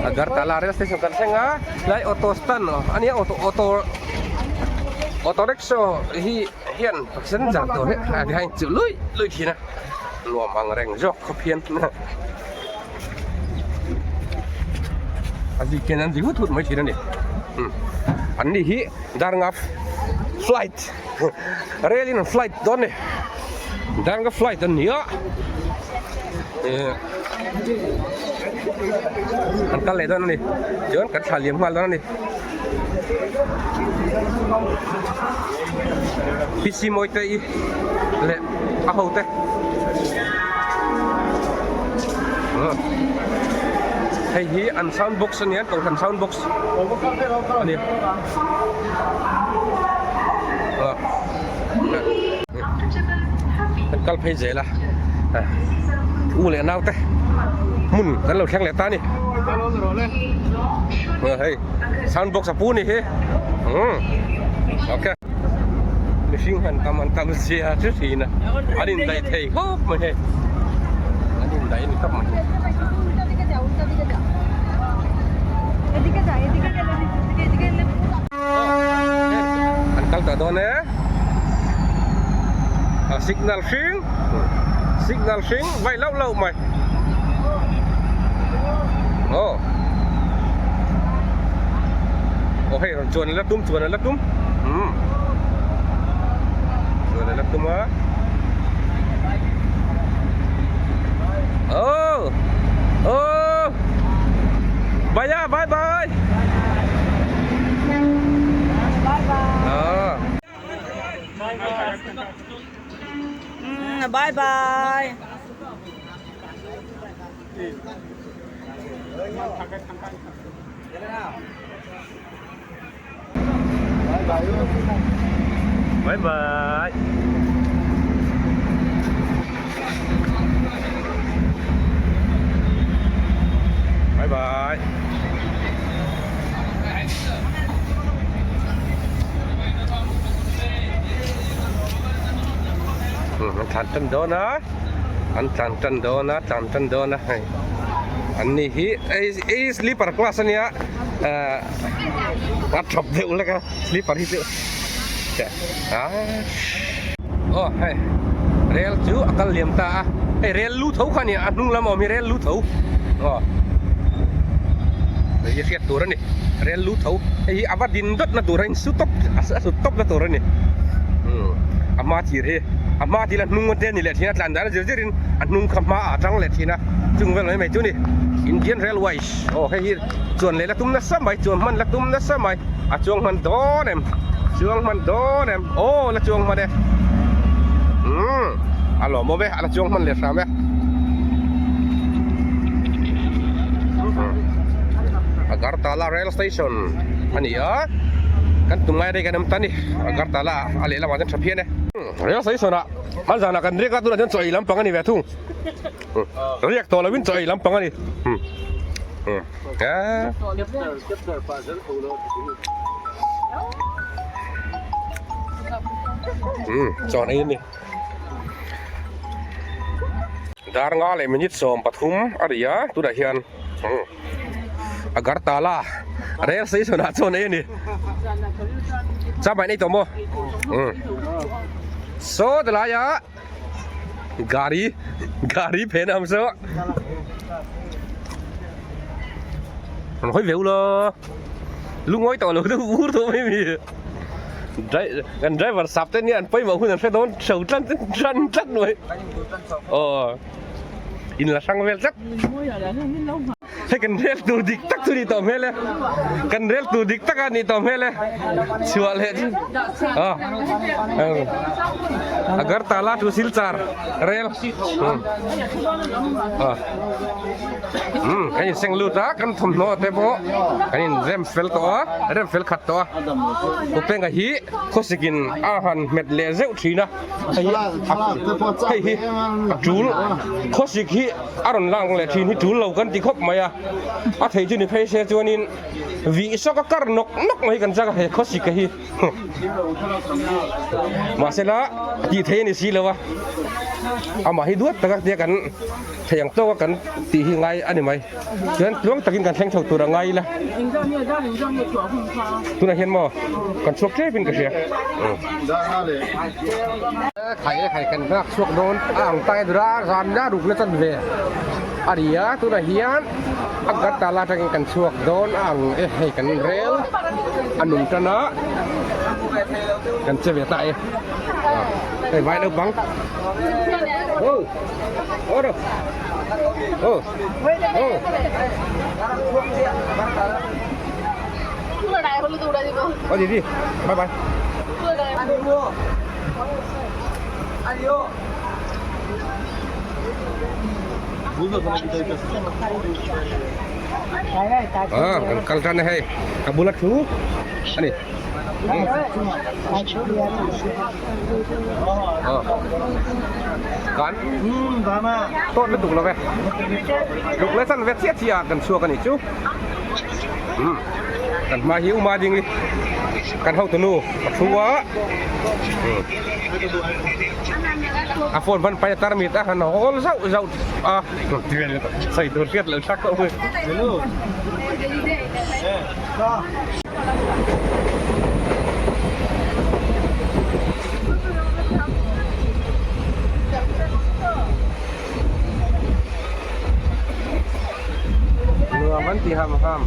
Agartala rail station kan thleng a lai auto stand a nia auto auto auto rickshaw hi hian passenger tur hi a ti hain chu lui lui thin a nuam ang reng zawk khawp hian a zik hian an zi hut hut mai thin a ni an ni hi Darnga flight rail in an flight dawn a ni Darnga flight an ni a eh an kal leh dawn a ni chuan kan thla liam nghal dawn a ni P C Mawite i leh a ho te hei hi an sound box a nia kohhran sound box a ni kan kal phei zel a u leh nau te hmun kan lo thleng leh ta a ni hei sound box a pu ni hi ok mihring han tam an tam zia chu thin a an indaih thei khawp mai hei an indaih a ni khawp mai. An kal tawh dawn e a signal hring signal hring vai loh loh mai aw aw hei rawn chuan la tum chuan la tum umm chuan la tum a aw aw bye a bye bye. Bye bye. Bye bye. Bye bye. An tlan tan dawn a an tlan tan dawn a tlan tan dawn a hei an ni hi hei sleeper class a nia a thawp deuh lek a sleeper hi chu aw hei rel chu a kal liam ta a hei rel lu tho kha a ni a hnung lam a awm hi rel lu tho aw hei hi hriat tur a ni rel lu tho hei hi a va din dawt na tur a insu tawp a sut tawp na tur a ni a hma thir hi a hma thil a hnung te a ni leh thin a tlan dan a zir zir in a hnung kha hma ah a tang leh thin a chung vel mai mai chu a ni Indian Railways aw hei hi. Chuan leh la tum nasa mai, chuan hman la tum nasa mai, a chuang hman dawn em, chuang hman dawn em, aw la chuang hman e, umm a lawmawm e, a la chuang hman leh hram e. Agartala rail station a ni a, kan tum ngai rei kan awm ta ni, Agartala a lehlamah chuan tha phian e. Rail station ah hmanzanah kan riak a, tunah chuan chaw ei lampang a ni ve thung. Riak tawh loin chaw ei lampang a ni. Chaw ei a ni. Dar nga leh minute 13 a ri a tunah hian Agartala rail station ah chuan ei a ni. Chama in ei tawh maw? Saw tilai ah. Gari gari phen am so an hoi veu lo lungawi tawh lo deuh vur tawh mai mi kan driver sap te nia an pawimawh hun an hre dawn hro tlan tlan tlat mai aw in la hrang vel tlat. Hei kan rel tur dik tak chu ni tawh hmel e kan rel tur dik tak a ni tawh hmel e chhuah leh chu a Agartala to Silchar rel a um kan in seng lut a kan thawmhnaw te pawh kan in rem fel tawh a rem fel khat tawh a Upenga hi khawsik in a han hmet leh zeuh thin a hei hi hei hi a tul khawsik hi. A rawn lang leh thin hi tul lo kan ti khawp mai a, a thei chu ni phei se chuanin vih sawk a kar nawk nawk mai kan chak a he khawsik hi mahsela tih theih a ni si lo a, amah hi duat taka tia kan thei ang tawk a kan tih hi ngai a ni mai chuan tluang takin kan thleng chho tur a ngai ila tunah hian maw kan chhuak tep in ka hria. Khai e khai kan nghak chhuak dawn a ang ta e dura zan na ruk na chan ve a ri a tunah hian a gat ala atangin kan chhuak dawn a ang e hei kan rel a nung tan a kan che ve ta e hei vai naupang oh oh oh oh oh didi bye bye. Ah, kan kal tan hei ka bula thu ani kan tawt lutuk lo ve luk le chan ve chiah chiah kan chhuak ani chu kan hma hi uma ding hi kan hotu nu a thu a a phone van pai a tarmit a han hawl zauh zauh a sawi tur hriat loh thlak tawh mai. Nuam an ti ham ham.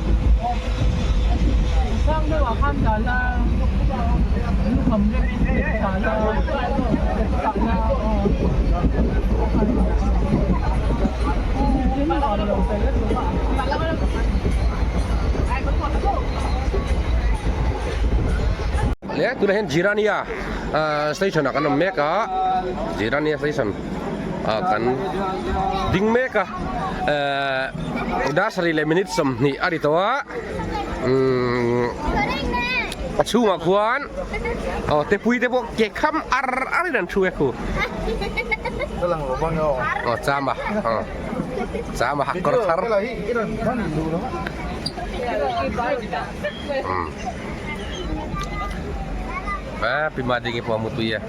Le tunah hian Jirania station ah kan awm mek a Jirania station ah kan ding mek a ehh dar sarih leh minute 20 a ri tawh a. Umm a chhungah khuan aw tepui te pawh ke kham ar ar in an thu e khu. Aw chama aw chama hak kawr thar. Umm a pi ma ding e pawh a mutui e.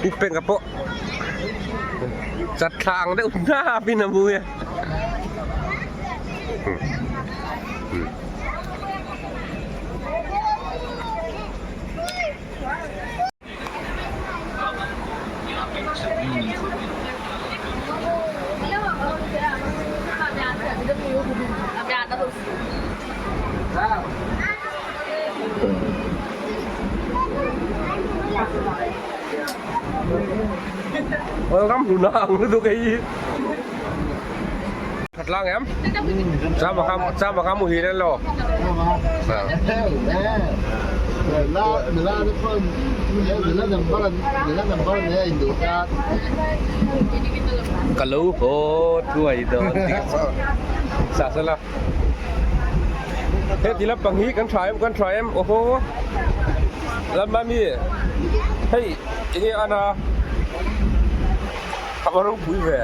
Pu peng ka pawh chat thla ang deuh hnap in a mu e. Ram hlun a ang lutuk hei. Thật lang em? Cha mà không cha mà không mùi lên lo. Ka lo haw thuai dawn sa sala. He ti lampang hi kan tha em kan tha em awhaw lam ami hei enge ana a va ropui ve.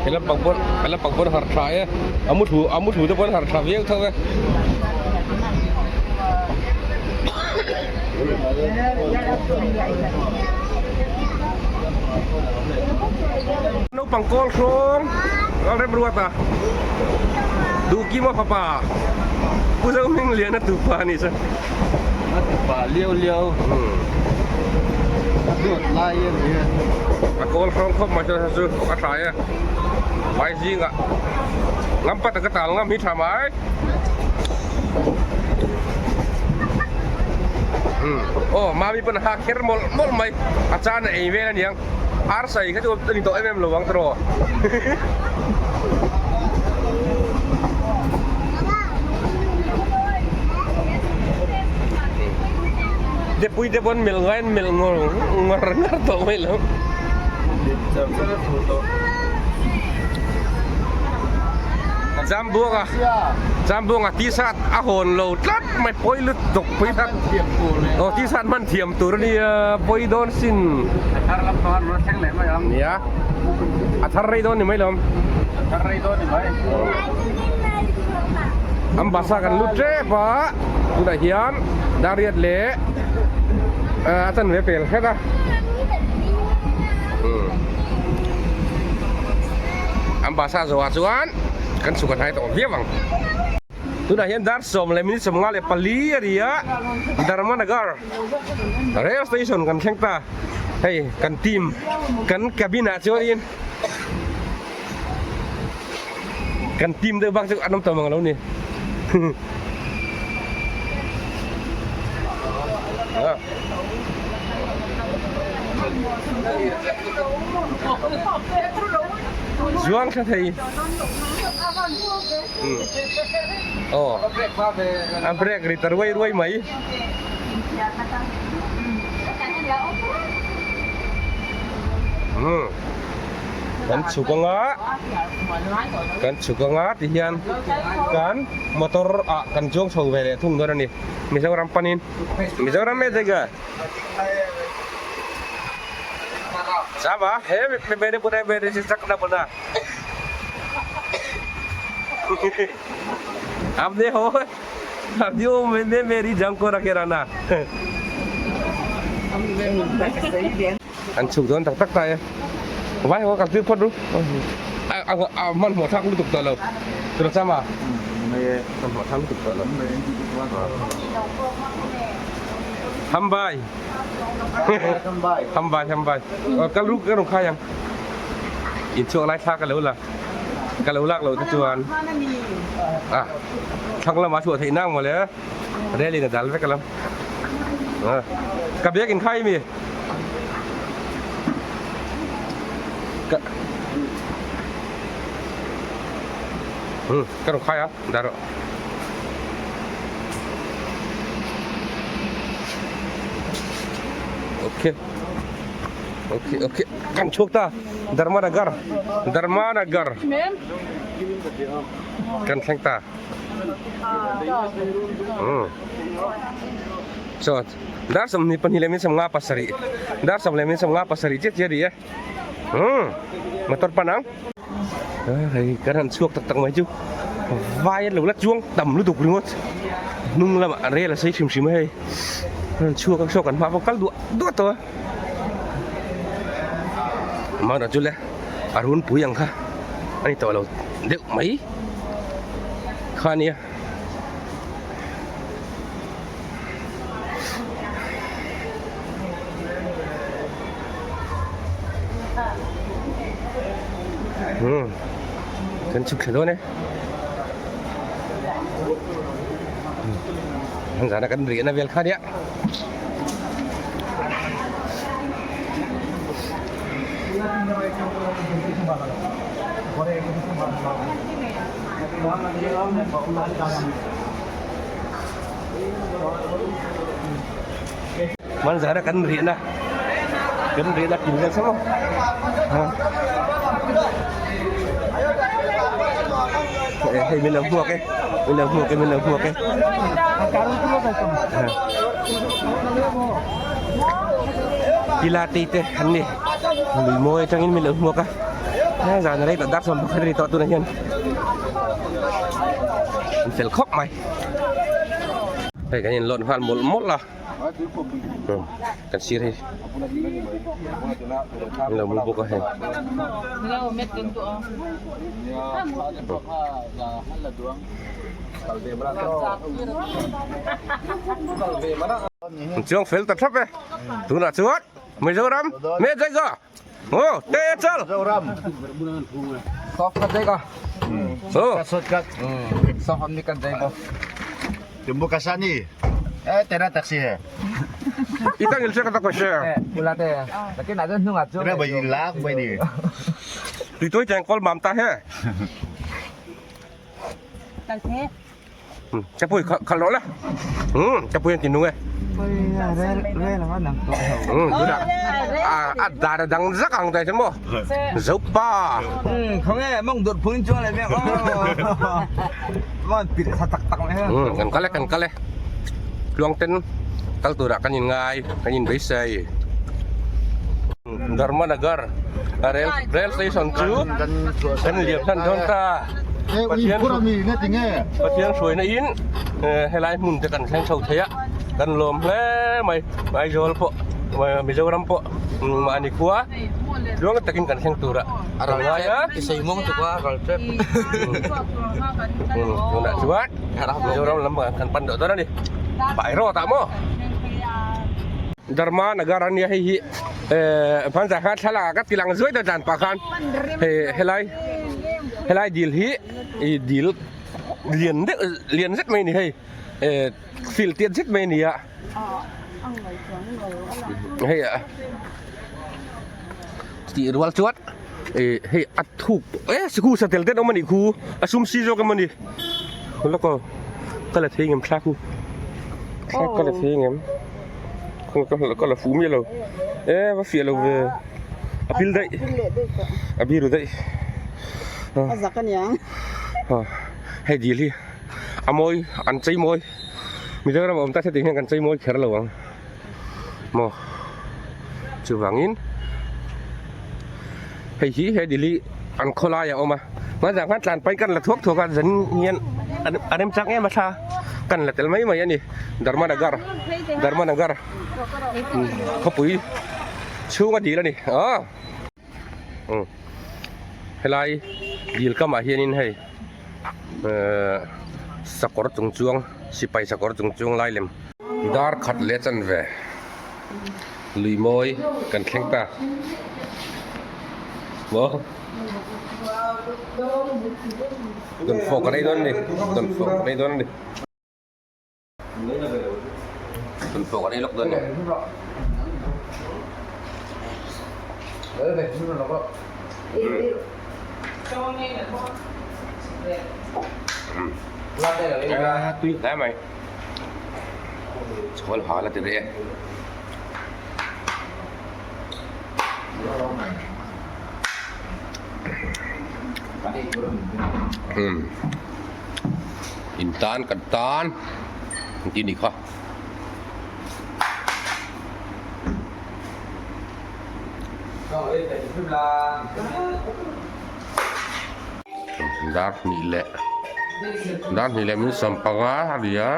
He lampang pawn he lampang pawn har tha e a mu thu a mu thu te pawn har tha viau tho e. Naupang kawl hrawng Lalremruat a Duhkima fapa Pu Zohmingliana tupa a ni chuan. A tupa liau liau a duat lai a ni e. A kawl hrawng khawp mai chuan chu a tha e. Vai zingah ngam pat a ka tal ngam hi tha mai. Aw mami pawn a ha kher mawlh mawlh mai a chan a ei vel a niang ar sai kha chu a ni tawh em em lo ang tawh Depui te pawn melh ngai an melh ngawr ngawr ngar tawh mai lo. Zambuanga Zambuanga t-shirt a hawn lo tlat mai pawi lut dawk pui kha aw t-shirt hman thiam tur a nia pawi dawn sin a thar lam pang a rawn thleng leh mai ang nia a thar rei dawn ni mai lawm a thar rei dawn ni mai an bus a kan lut tep a tunah hian dariat leh a chanve pel hret a. An basa zawhah chuan kan chhuk a hnai tawh viau ang. Tunah hian dar 10 leh minute 54 a ni a, Dharmanagar rail station kan thleng ta. Hei kan team kan cabin ah chuanin kan team deuh bak chu an awm tawh mang lo ni. Zuang thla thei. Aw a break ri ta ruai ruai mai. Umm kan chhuk anga kan chhuk anga ti hian kan motor ah kan chuang chho ve leh thung dawn a ni Mizoram panin Mizoram e jega. Sama, he mere puna mere si sakna puna. आप देखो आप देखो मैंने मेरी जंग को रखे रहना anh chụp đón tắc tắc tay vai có cả tư phật đúng à à man hỏa thang tục tờ lâu từ sao mà man hỏa thang tục tờ lâu ทำบายทำบายทำบายก็รู้ก็รู้ค่ายังอินช่วงไล่ท่ากันแล้วล่ะกันแล้วลากเราทุกวันอ่ะทั้งละมาชัวที่นั่งมาเลยเรลินดัลไปกันแล้วกับเบี้ยกินไข่มีอืมก็รู้ค่าอ่ะได้หรอ Okay. Okay okay kan chhuak ta Dharmanagar Dharmanagar kan thleng ta umm chuan dar 22 leh minute 57 dar 10 leh minute 57 chiah chiah a ni e umm motor pan ang hei kan han chhuak tak tak mai chu vai an lo la chuang tam lutuk ringawt hnung lamah rel a sei hrim hrim a hei an han chhuak a saw kan hma pawh kal duah duah tawh a mahna chu le a runpui ang kha a ni tawh lo deuh mai kha a nia. Umm kan chhuk thla dawn e an zana kan riahna vel kha nia Man zara kan riahna kan riahna kil vel chauh a hei min lo hmuak e min lo hmuak e min lo hmuak e Pilate te an ni lui mawi atangin min lo hmuak a zan rei tawh dar 11 a ni tawh tunah hian an fel khawp mai. Hei kan in lawt nghal mawlh mawlh a kan sir hi an lo mu bawk a hei an chuang fel ta thlap e tunah chuan Mizoram me jaiga oh te chal Mizoram Soft ka jaiga. Oh shortcut Soft amni ka jaiga. Tumbu kasani eh tera taxi he itang il ka ta ko share Pula te. Lakin ada hnung achu. tera bai lak bai ni tui toi chang kol mam ta he Cha pui khal lo la. Cha pui an ti nung e. Tunah a dan a dang zak ang tai chuan maw. Zopa. Khawnge mawng dawt phung in chuang leh mek aw. Mawng pit tha tak tak mai ha. Kan kal e kan kal e. Tluang ten kal turah kan in ngai kan in beisei. Dharmanagar rail rail station chu kan liam hlan dawn ta. Pathian Pathian hruaina in helai hmun te kan thleng chho thei a kan lawm hle mai Aizawl pawh Mizoram pawh mahni khua tluang takin kan thleng tur a kan ngai a tunah chuan Mizoram lam kan pan deuh dawn a ni pai rawt ah maw Dharmanagar a nia hei hi Hmanzah khan thlalak ah ka ti lang zuai ta dan pah khan hei helai helai dil hi ih dil lian deuh lian zet mai a ni hei field tiat zet mai a ni a hei a tih rual chuan ih hei a thuk e sikhu satel te an awm a nih khu a sum si zawk emaw ni lawk aw ka la thei ngem thla khu thla ka la thei ngem. Ka la fuh miah lo e va fiah lo ve a pil daih a biru daih a zak a niang hei dil hi a mawi an chei mawi Mizoram a awm ta se tih hian kan chei mawi kher lo ang maw chuvangin hei hi he dil hi an khawlai a awm a hmanzah khan tlan paih kan la thuak thuak a zan hian a remchang em a thla kan la tel mai mai a ni Dharmanagar Dharmanagar khawpui chhung a dil a ni aw helai dil kamah hianin hei ehh sakawr chung chuang sipai sakawr chung chuang lai lem dar khat leh chanve. Lui mawi kan thleng ta maw dawnfawh kan ei dawn a ni dawnfawh kan ei dawn a ni dawnfawh kan ei lawk dawn a ni. Tui hle mai. Chhawl hal a ti reh e. Umm in tan kan tan an tih a nih kha. Dar hnih leh dar hnih leh min sawm panga a ni a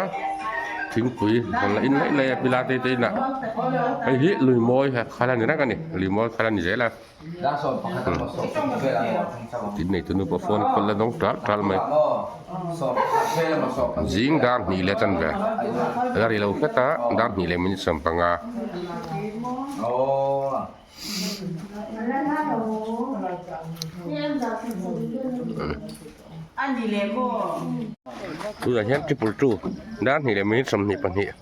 thingpui an la in laih laih a pilai te te inah hei hi lui mawi kha la ni reng a ni lui mawi kha la ni zel a tin nei tunu pawh phone khawl la dawng tal tal mai zing dar hnih leh chan ve la ri lo hret a dar hnih leh minute sawm panga. Tunah hian triple two dar hnih leh minute 22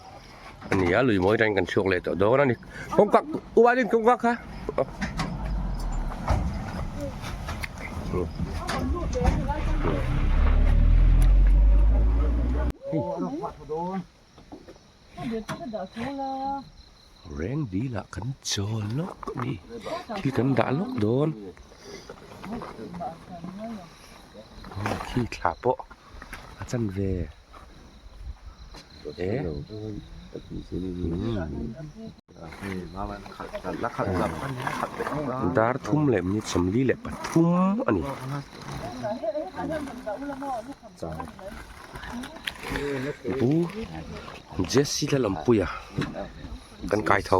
a ni a lui mawi atangin kan chhuak leh tawh dawn a ni kawngka ualin kawngka kha. Reng dil ah kan chawl lawk a ni thil kan dah lawk dawn aw khi thla pawh a chan ve e dar thum leh minute 43 a ni. Pu Jesse Lalawmpuia kan kai tho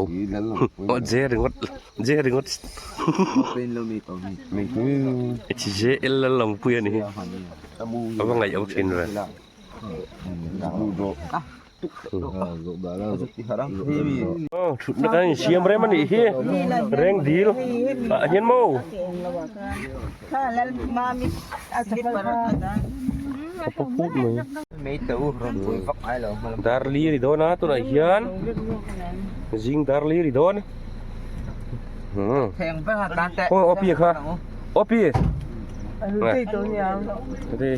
aw J ringawt J ringawt J L Lalawmpuia ni hi a va ngaih awm thin ve. Thutna kan insiam rem a nih hi reng dil ah hian maw a paw phut mai dar li a ni dawn a tunah hian zing dar li a ni dawn aw aw pi kha aw pi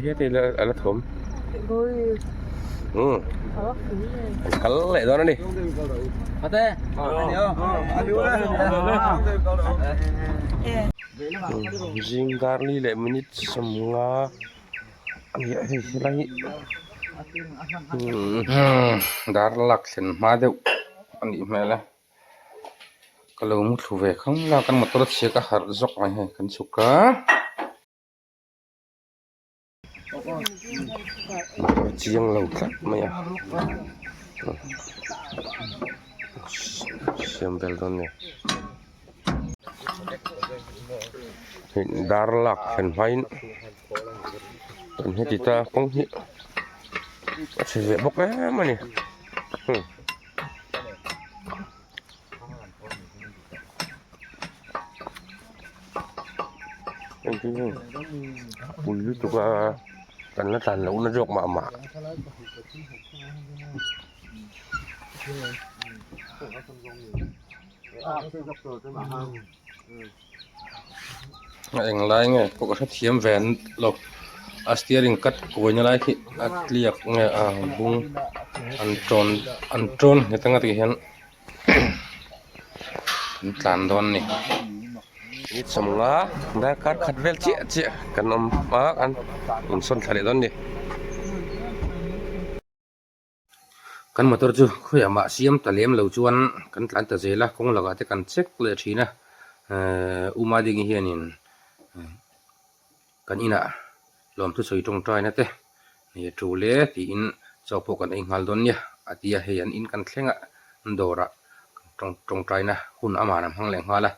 heti a la thawm. Umm an kal leh dawn a ni. Zing dar li leh minute 50 a ni a hei helai hi umm dar lak thlen hma deuh a nih hmel a ka lo mu thlu ve khang la kan motor chhia ka harh zawk mai hei kan chhuk a. Motor chiang lo tlat mai a siam vel dawn ni hei dar lak thlen hmain kan heti ta kawng hi a chhe ve bawk em a ni. Pui lutuk a kan la tlan loh na zawk mah mah. A eng lai nge pawh ka hrethiam ve lo a steering cut kuaina lai khi a tliak nge a bung an tawn an tawn nghet anga tikhian an tlan dawn a ni. Ni 50 darkar khat vel chiah chiah kan awm a an insawn thla leh dawn a ni. Kan motor chu khawiah mah siam ta lem lo chuan kan tlan ta zel a, kawng lakah te kan check leh thin a, ehh U Madingi hianin kan inah lawmthu sawi tawngtaina te nei a tul e tiin chaw pawh kan ei nghal dawn nia a ti a, hei an in kan thleng a, an dawrah tawngtaina hun amah an hmang leh nghal a,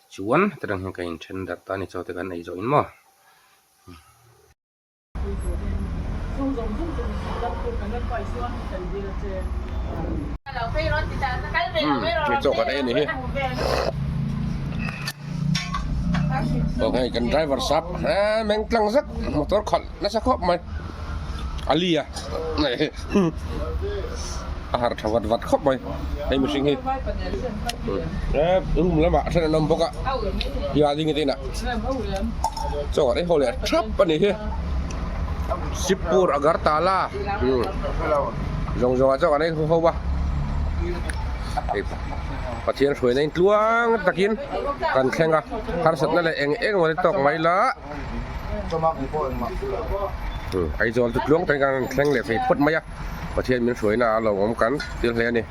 tichuan hetiang hian kan inthen darh ta a ni chaw te kan ei zawhin maw. Chaw kan ei a ni hi aw hei kan driver sap he meng tlang zet motor khalh nasa khawp mai a li a a harh tha vat vat khawp mai hei mihring hi room lamah then an awm bawk a tia ding te inah chaw kan ei ho leh thap a ni hi Sipur Agartala zawng zawng ah chaw kan ei ho ho a. Hei Pathian hruaina in tluang takin kan thleng a, harsatna leh eng eng emaw te tawk mai la. Aizawl chu tluang takin kan thleng leh thei phawt mai a, Pathian min hruaina a lo awm kan til hle a ni.